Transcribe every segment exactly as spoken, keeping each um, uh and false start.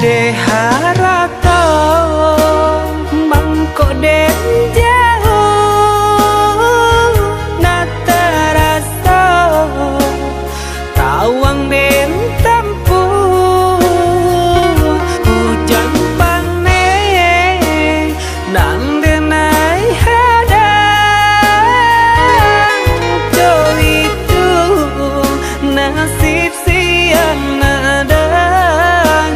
Eh, harato mangko den jauah, nak taraso tawang den tampuah. Hujan paneh nan denai hadang, co itu nasib si anak dagang.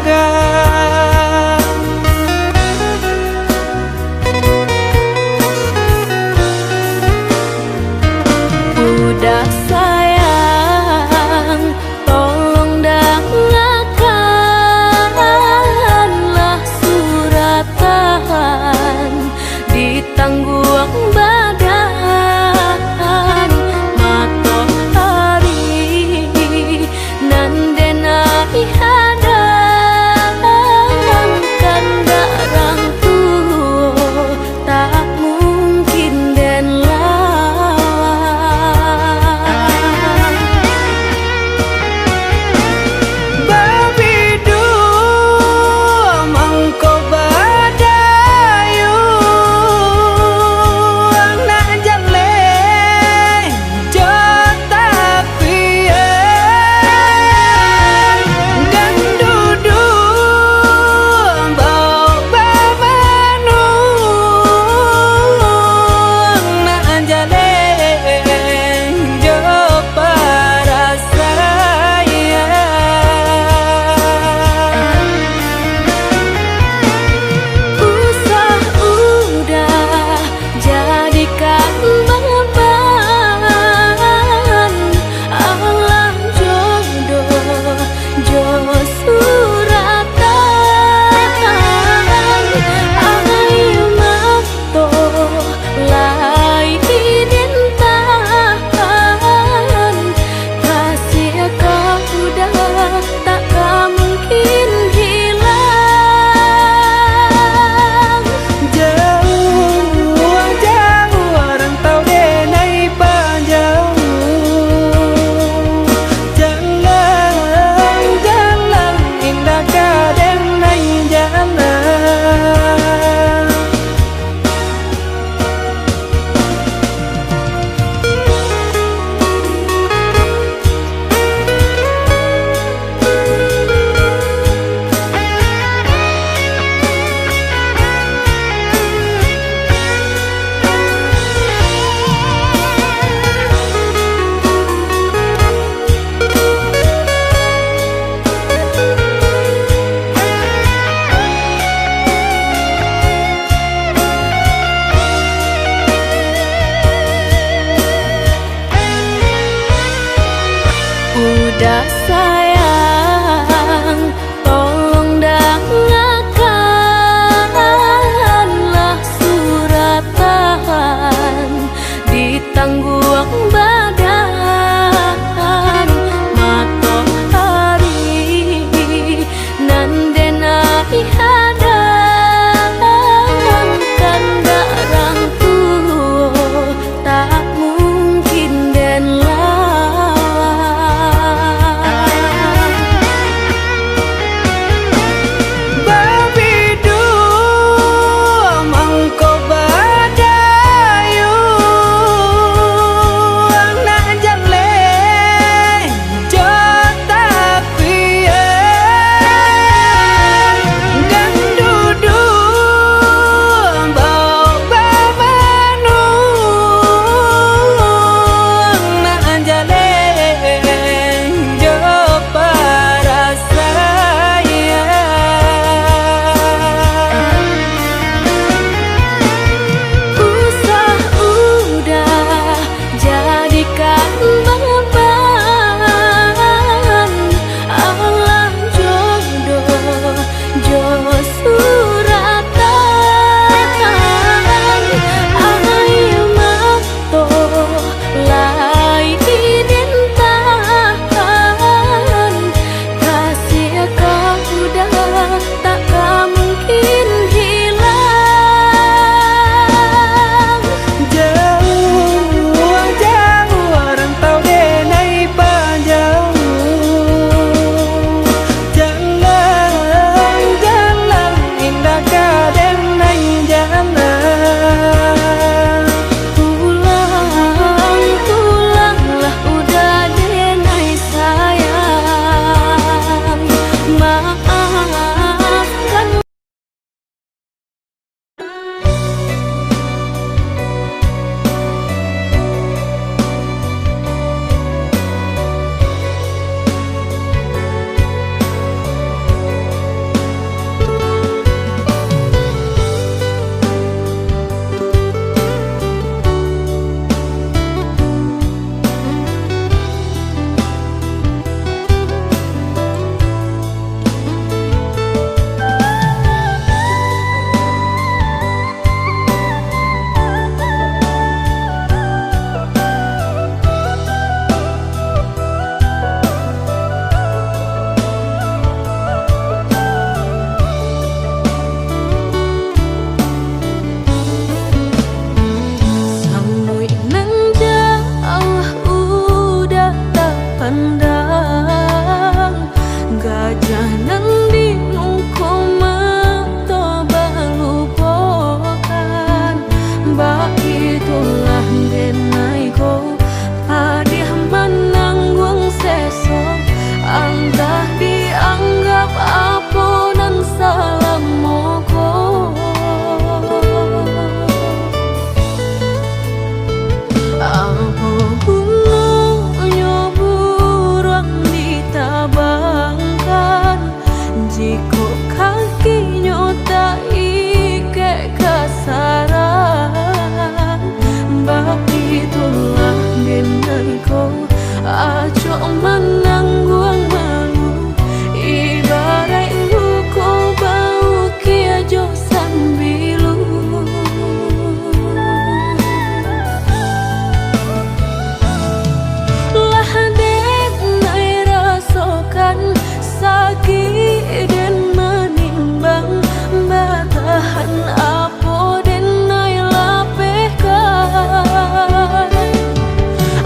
Samuik nan jauah udah tapandang, gajah nan di muko mato balupokan. Baitulah denai ko, padiah manangguang seso, antah dianggap apo nan salamo ko. Apo gunonyo buruang ditabangkan, jikok kakinyo taikek ka sarang? Baitulah denai ko, acok manangguang malu, ibaraik luko baukia jo sambilu. Lah denai rasokan, sakik den manimbang, batahan apo denai lapehkan.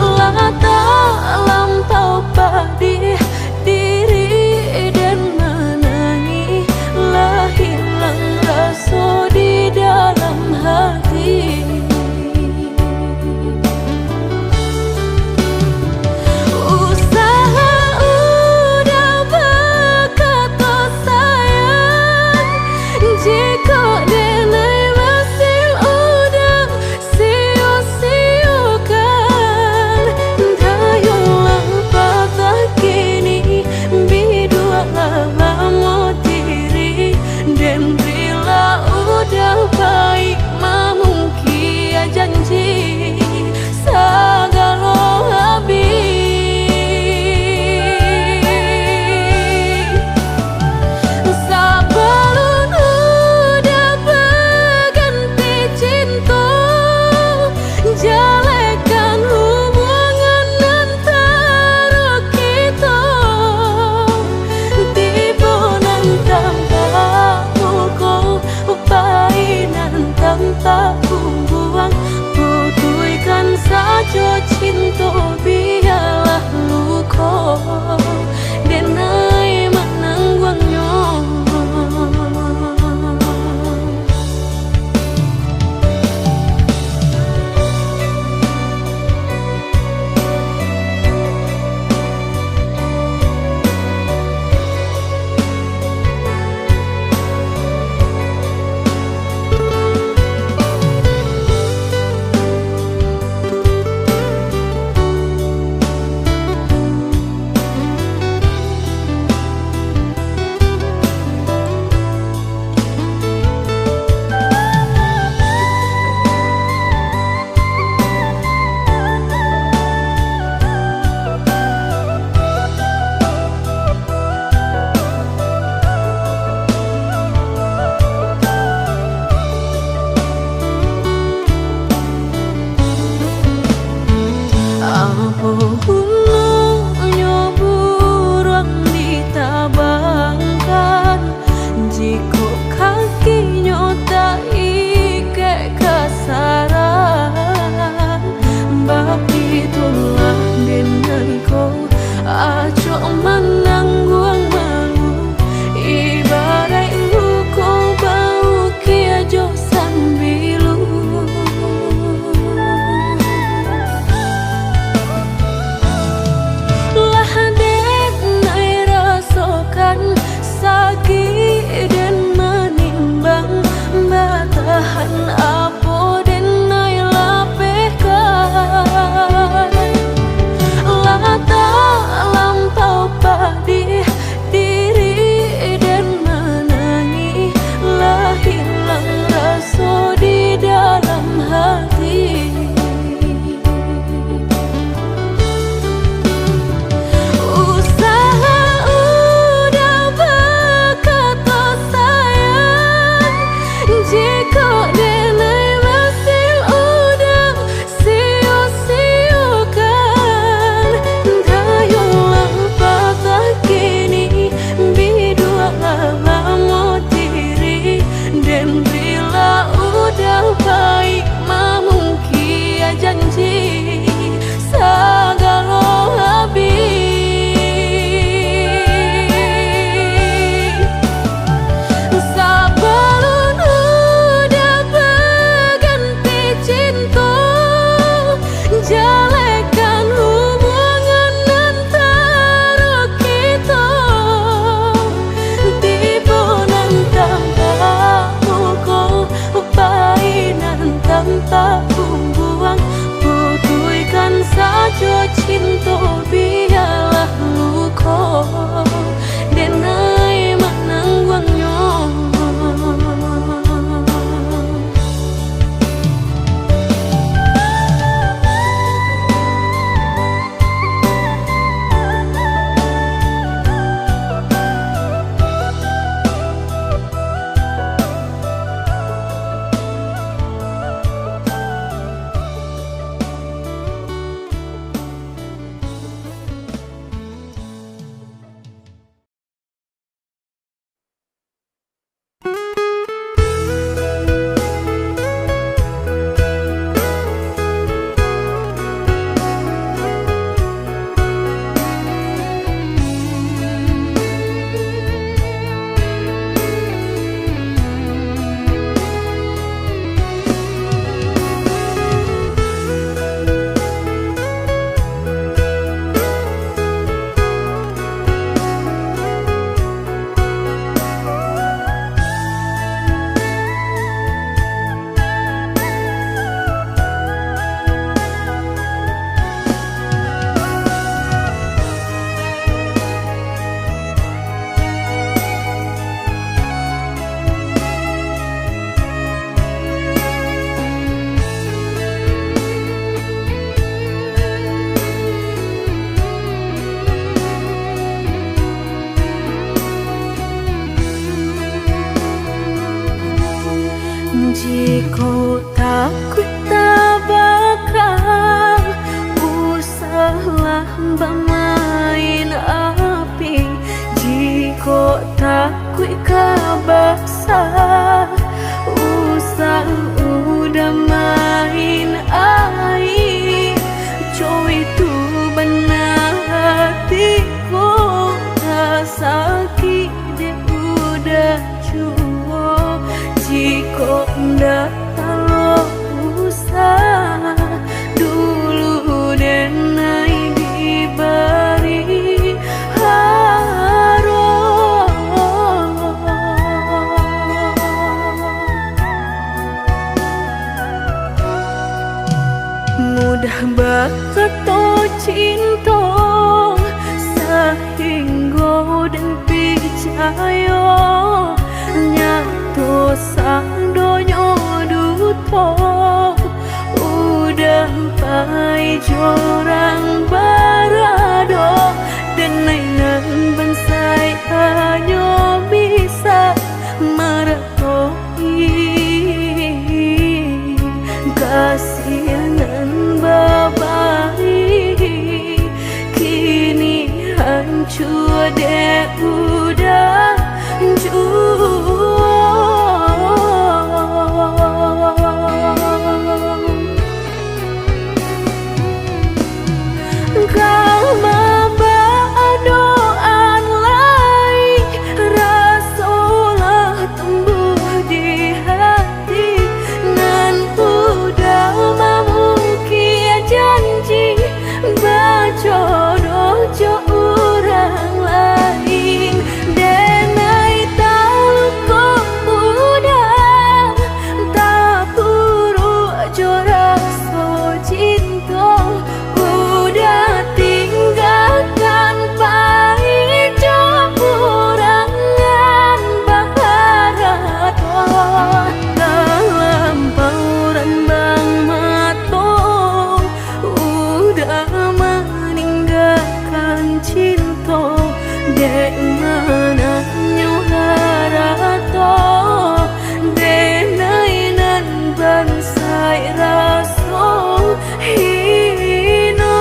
Lah talampau padiah diri den manangih, lah hilang raso di dalam hati. Usaha udah bakato sayang, jikok denai masih udah sio-siokan, dayolah patah kini, bidualah bamo diri, den rila udah baik mamungkia janji sagalo abih. Sabalun udah baganti cinto, jalehkan hubuangan antaro kito. Tibo nan tampak muko, pai nan tampak bubuang, putuihkan sajo cinto, bialah luko denai manangguangnyo. Jikok takuik tabaka, usahlah bamain api. Jikok takuik ka basa, usah udah main aia. Cowok itu bana hati ko, ka sakik dek udah juo. Jikok ndak talok usah, dulu denai dibari haro. Mudah bakato cinto, sahinggo den picayo, nyato sadonyo duto. Udah pai jorang barado, denai nan bansaik hanyo bisa mara- kasih nan babari, kini hancua dek udah juo. Ka mabadoan lai, raso lah tumbuah di hati, nan udah mamukik janji, bajodoh jo urang lain. Denai taluko udah, tapuruak jo raso cinto, udah tinggakan pai jo urang nan baharato. Talampau rambang mato, udah maninggakan cinto, dek mananyo harato, denai nan bansaik raso hino.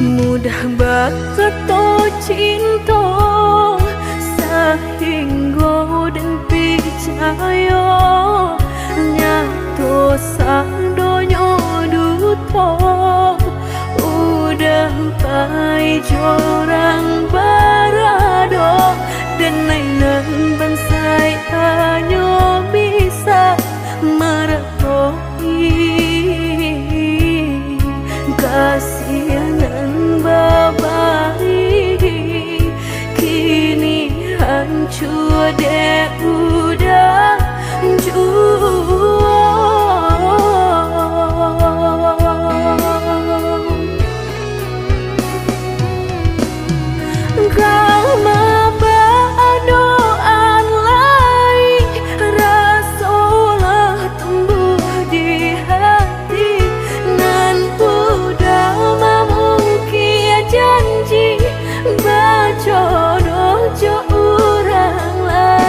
Mudah bakato cinto, sahinggo den picayo, nyato sadonyo duto. Udah pai jorang barado, denai nan bansaik hanyo bisa mara- kasih nan babari, kini hancua dek udah juo. Ka mabadoan lai, raso lah tumbuah di hati, nan udah mamukik janji, bajodoh jo urang lain.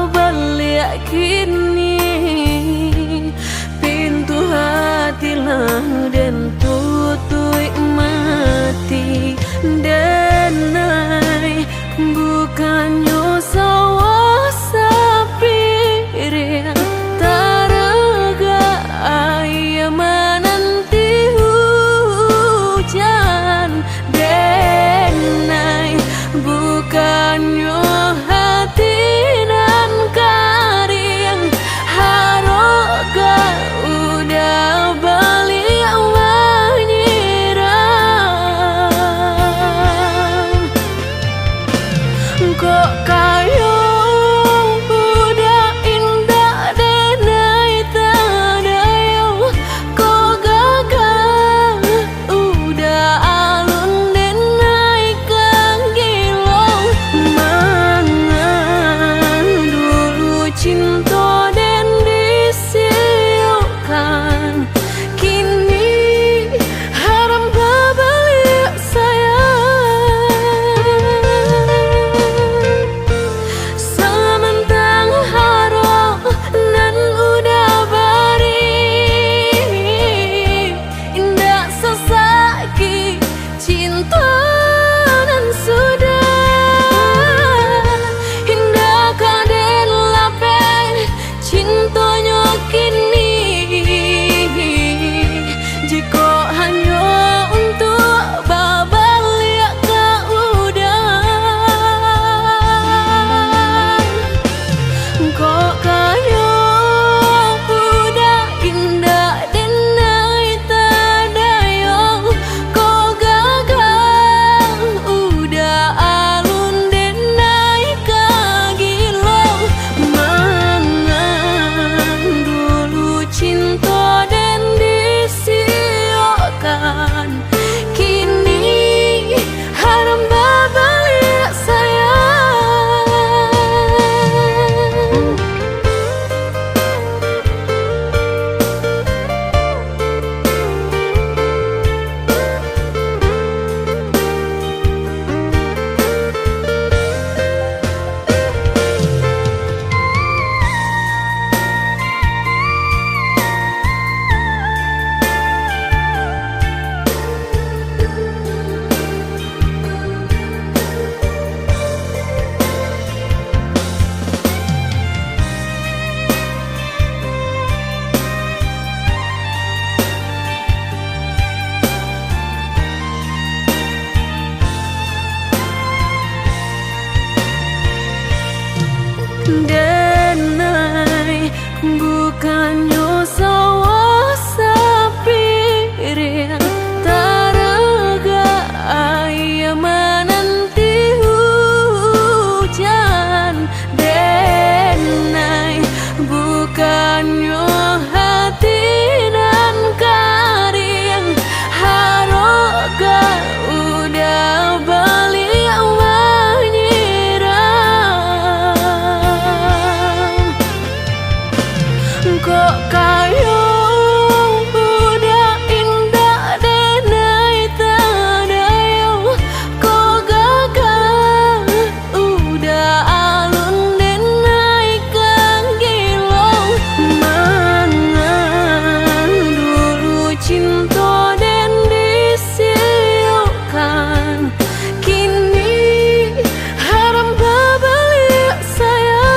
Baliak kini, pintu hati lah den tutuik mati, denai. Bukannyo sawah sapiring, taragak aia mananti hujan, denai. Bukannyo hati nan kariang, harok ka uda baliak manyiram. Kok kayo uda indak denai tadayong, kok gagah uda alun denai ka gilo. Mangan dulu cinto den disiokkan, kini haram babaliak sayang. Samantang harok nan uda bari, indak sasakik cinto nan sudah. Indak ka den lapeh cintonyo kini, jikok hanyo untuak babaliak ka uda. Kok kayo uda indak denai tadayong, kok gagah uda alun denai ka gilo. Mangan dulu cinto den disiokkan, kini haram babaliak sayang. Denai, bukannyo sawah sapiring, taragak aia mananti hujan, denai. Bukannyo hati nan kariang, harok ka uda baliak manyiram. Kok kayo uda indak denai tadayong, kok gagah uda alun denai ka gilo. Mangan dulu cinto den disiokkan, kini haram babaliak sayang.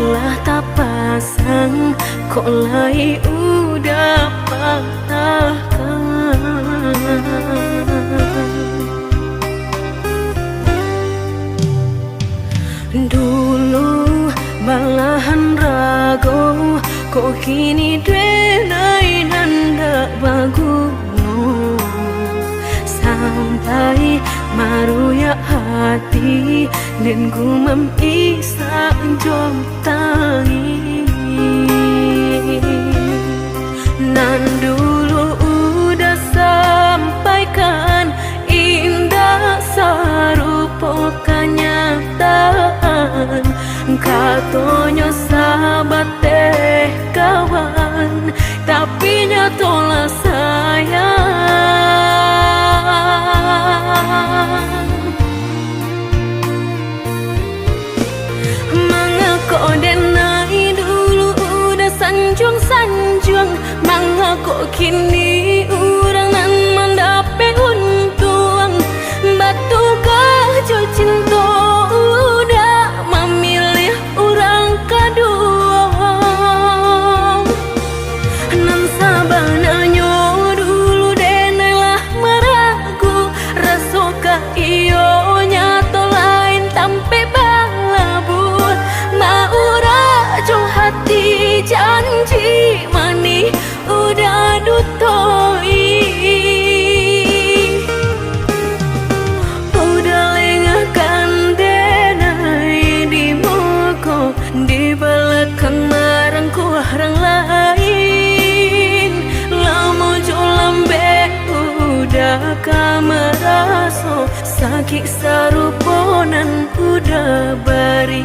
Lah tapasang, kok lai uda patahkan. Dulu balahan rago, kok kini denai nan dak baguno. Sampai maruyak hati, den gumam isak jo tangih. Nan dulu uda sampaikan, indak sarupo kanyataan. Katonyo sabateh kawan, tapi nyatolah sayang. Mangako denai dulu uda sanjuang-sanjuang, mangako kini urang nan mandapek untuang? Batugah jo cinto uda mamiliah urang kaduo. Nan sabananyo dulu denai lah maragu, rasokah iyo nyato lain tampek balabuah? Maurak jo hati janji manih uda dutoi. Uda lengahkan denai di muko, di balakang marangkuah rang lain. Lamo jo lambek uda ka maraso, sakik sarupo nan uda bari.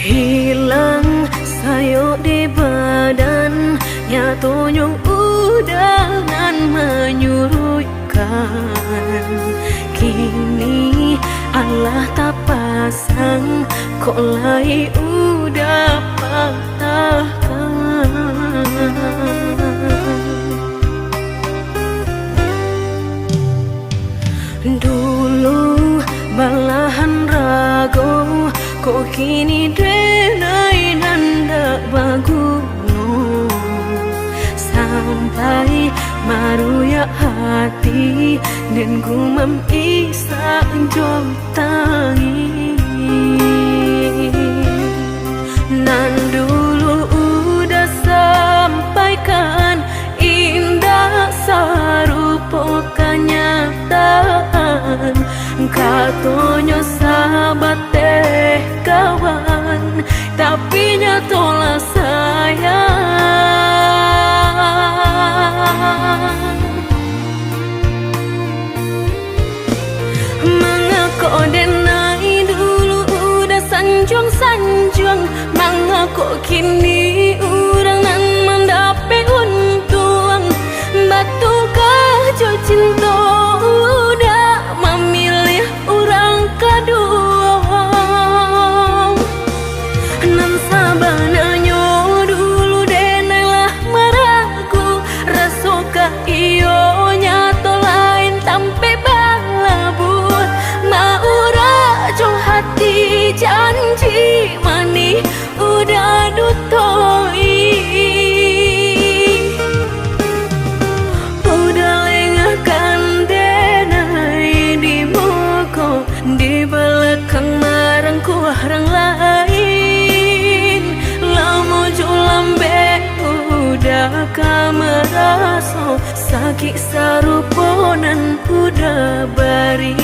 Hilang sayok di badan, nyatonyo uda nan manyuruikkan. Kini alah tapas- sang, kok lai uda patahkan. Dulu balahan rago, kok kini denai nan dak baguno. Sampai maruyak hati, den gumam isak jo tangih. Nan dulu uda sampaikan, indak sarupo kanyataan. Katonyo sabateh kawan, tapi nyatolah sayang. Mangako denai dulu uda sanjuang-sanjuang? Mangako kini urang nan mandapek untuang? Batugah jo cinto uda mamiliah urang kaduo. Nan sabananyo dulu denai lah maragu, rasokah iyo nyato lain tampek balabuah? Maurak jo hati janji manih uda dutoi. Uda lengahkan denai di muko, di balakang marangkuah rang lain. Lamo jo lambek uda ka maraso, sakik sarupo nan uda bari.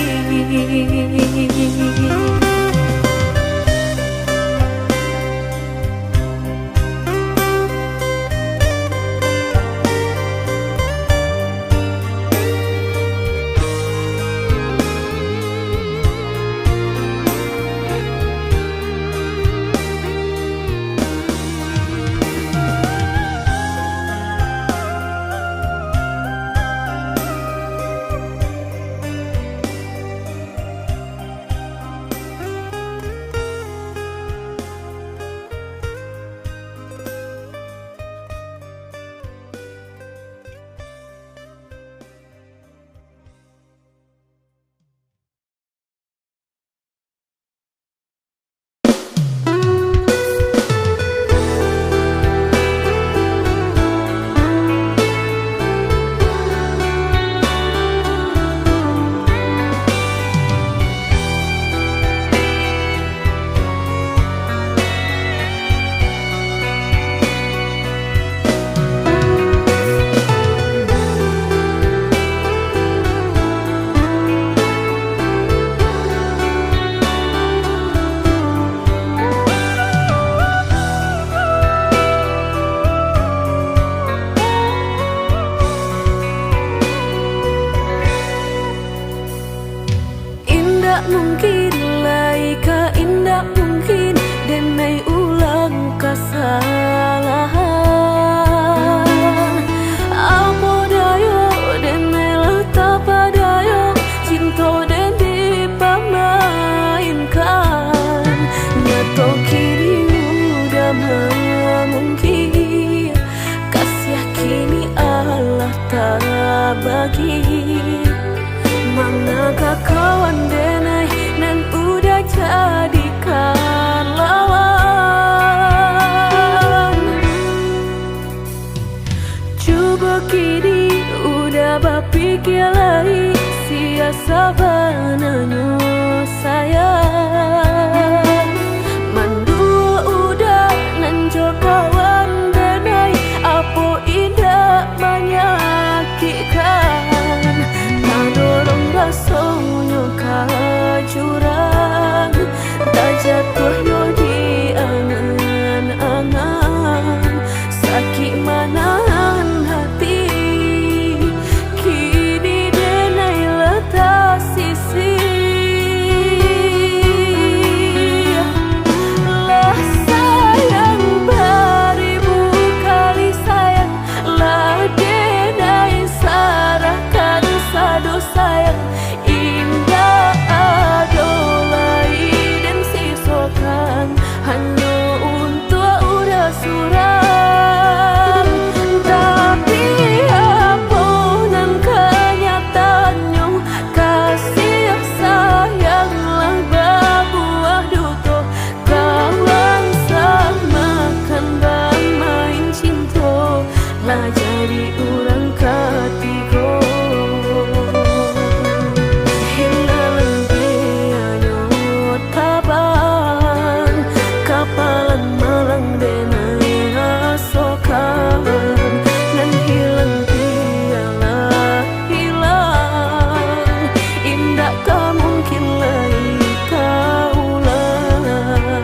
Surang, tapi apo nan kanyataannyo, kasih sayang lah babuah duto, kawan samakan bamain cinto, lah jadi urang katigo. Hinalan bianyo taban, kapalan malang denai rasokan, nan hilang bialah hilang, indak ka mungkin lai taulang.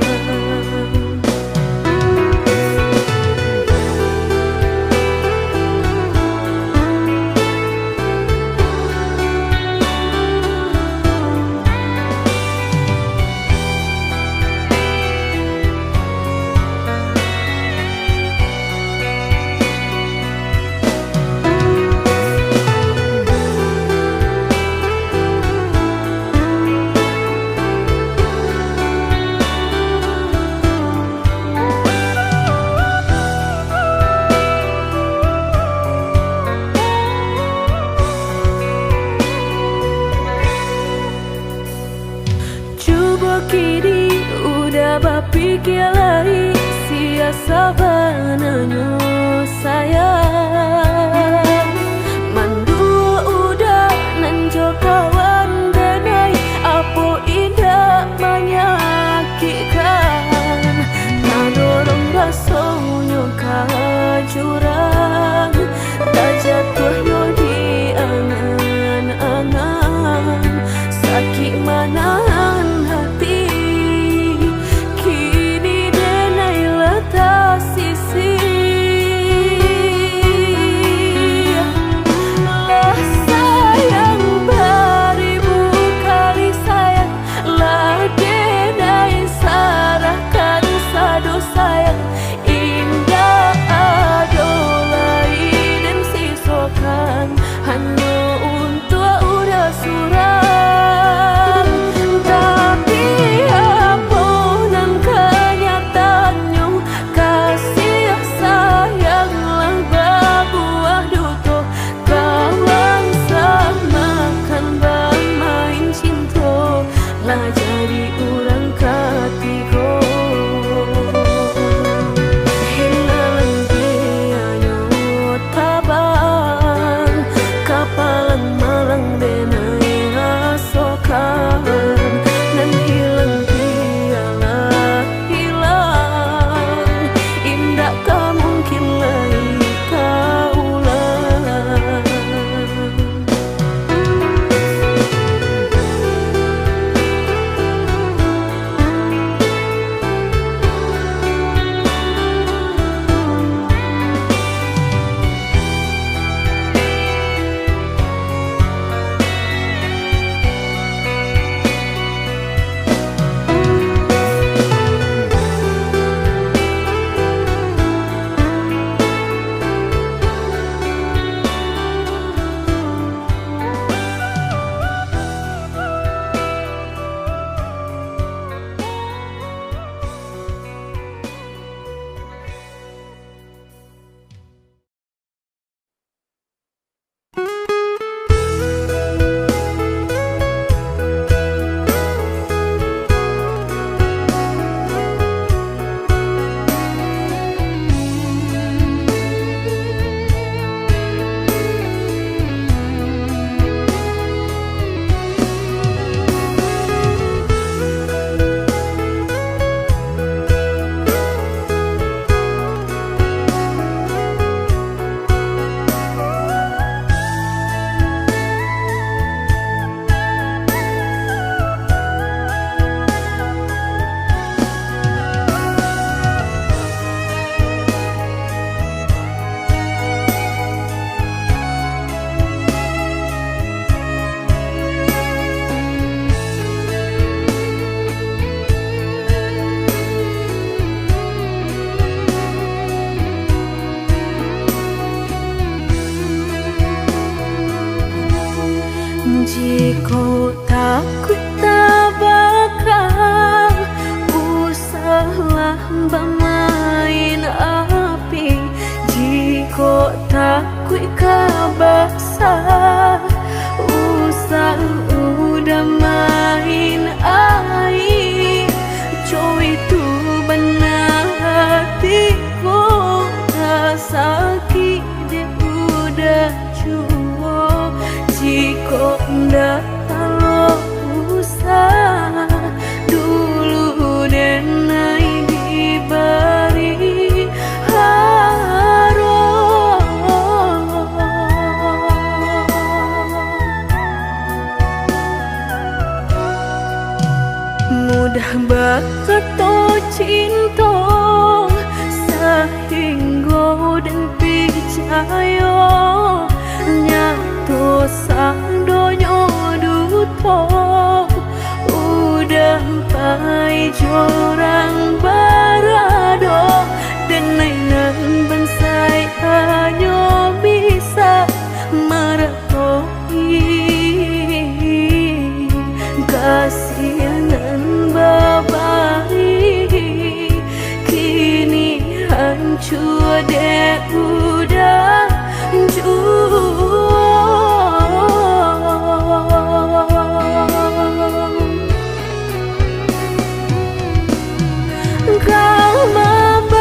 Cubo kini udah bapikia lai, sia sabananyo sayang. Manduo udah nan jo kawan denai, apo indak manyakikkan, tadorong rasonyo ka jurang, tajatuah yo di angan-angan, sakik manahan hati, kini denai lah tasisih. Lah sayang baribu kali sayang, lah denai sarahkan sado sayang, indak ado lai den sisokan, hanyo untuak urang surang. Tapi apo nan kanyataannyo, kasih sayang lah babuah duto, kawan samakan bamain cinto, lah jadi urang katigo. Hinalan bianyo taban, kapalan malang denai rasokan, nan hilang bialah hilang, indak ka mungkin lai taulang. Jikok takuik tabaka, usahlah bamain Kuik ka basa, usah udah main aia. Cowok itu bana hati ko, ka sakik dek udah juo. Jikok ndak talok usah, dulu denai dibari haro. Mudah bakato cinto, sahinggo den picayo, nyato sadonyo duto. Udah pai jo urang barado, denai nan bansaik hanyo bisa maratoi kasih nan babari. Kini hancua dek udah juo. Ka mambaadoan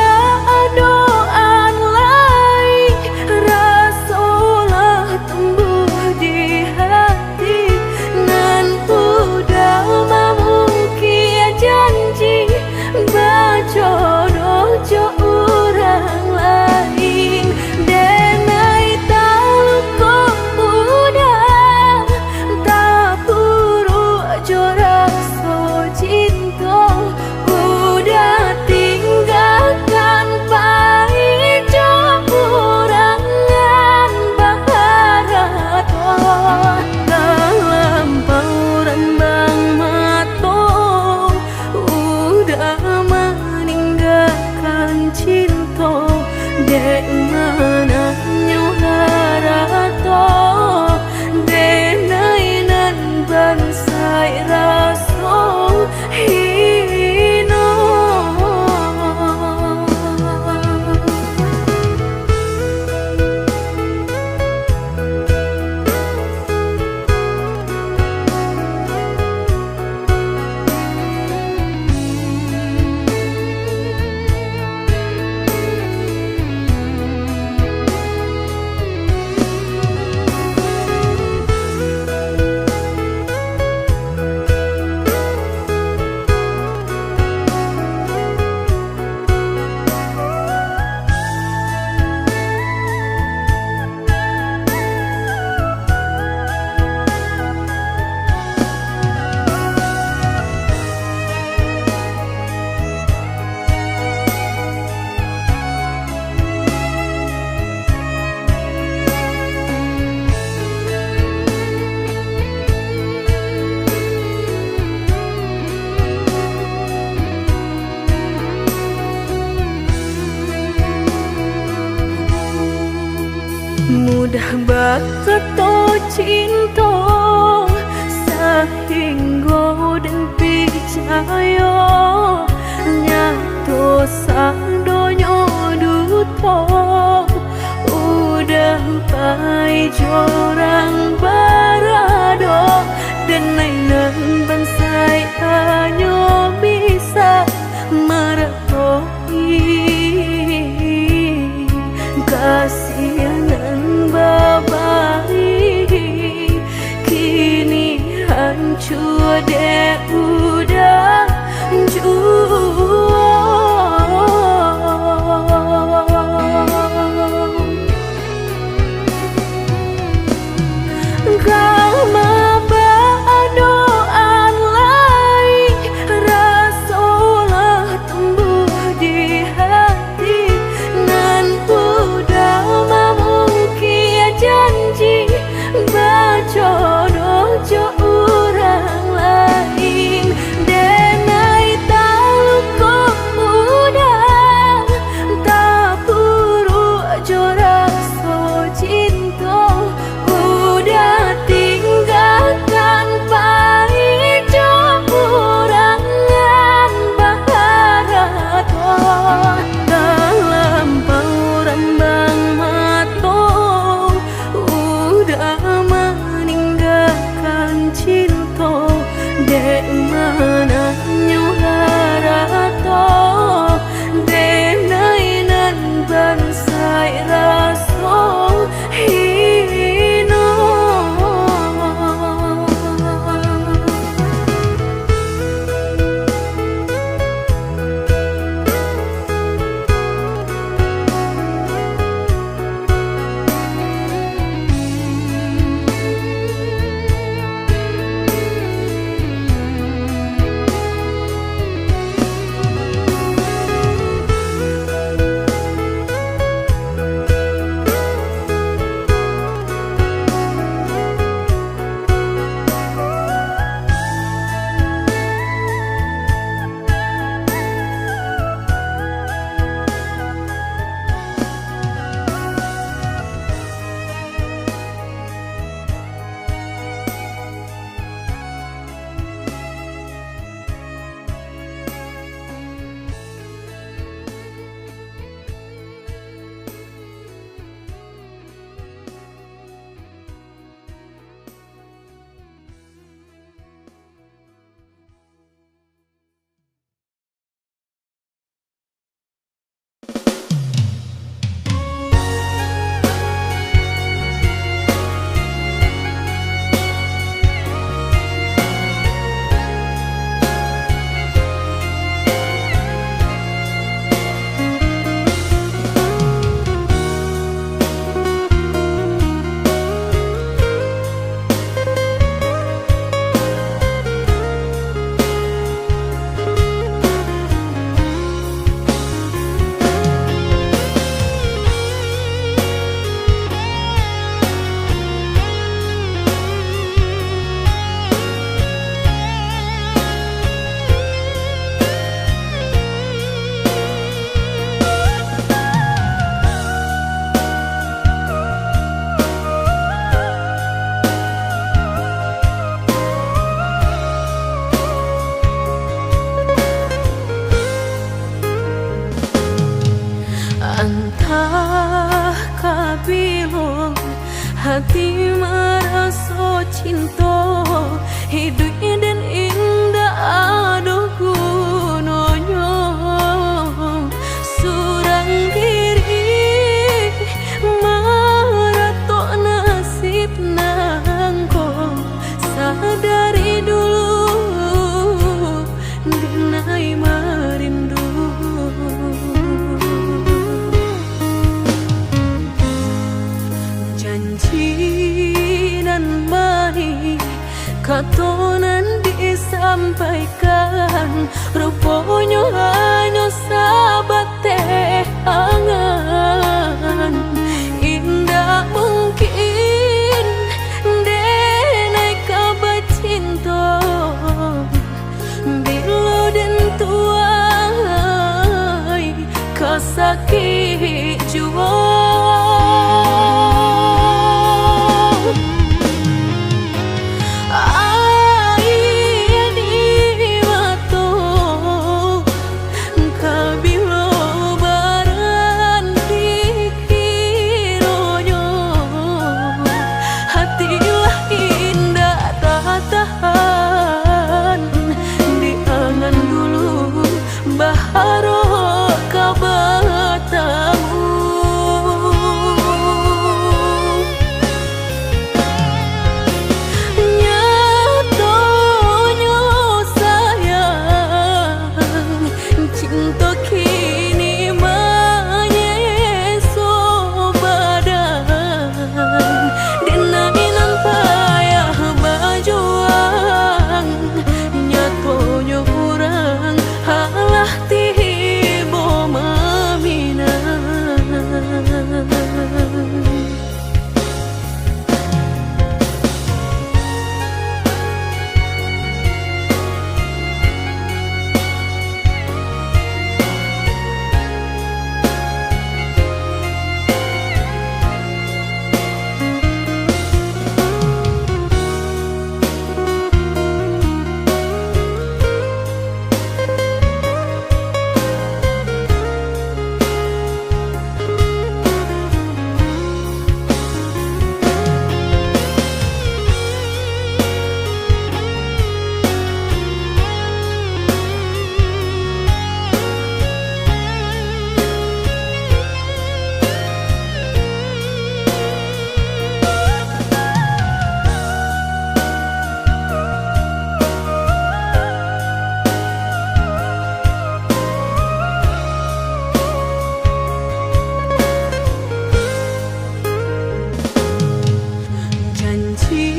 lai, raso lah tumbuah di hati, nan udah mamungkia janji bajodoh jo urang lain. Denai taluko udah, tapuruak jo raso cinto, udah tinggakan pai jo urang nan baharato. Talampau rambang mato, udah maninggakan cinto, dek mananyo harato, denai nan bansaik raso hino. Mudah bakato cinto, sahinggo den picayo, nyato sadonyo duto. Udah pai jo urang barado, denai nan bansaik hanyo bisa maratoi kasih nan babari. Kini hancua dek udah juo. Ka mambaadoan lai, Ah, kabilo hati maraso cinto, iduik den indak ado gunonyo. Surang diri maratok nasib nangko, sadari dulu denai marindu. Janji nan manih, kato nan disampaikan, ruponyo hanyo sabateh angan. Indak mungkin denai ka bacinto, bilo den tuai ka sakik juo. Aia di mato, kabilo barandi kironyo, hati lah indak tatahan, di angan dulu baharok ka batamu. Nyatonyo sayang, cinto kini manyeso badan. Denai nan payah bajuang, nyatonyo urang alah tibo maminang. Janji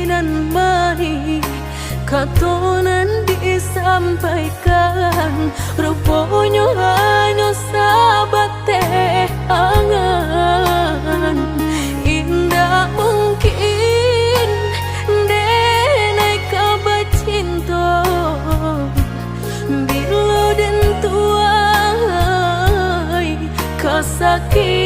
nan manih, kato nan disampaikan, ruponyo hanyo sabateh angan. Indak mungkin denai ka bacinto, bilo den tuai ka sakik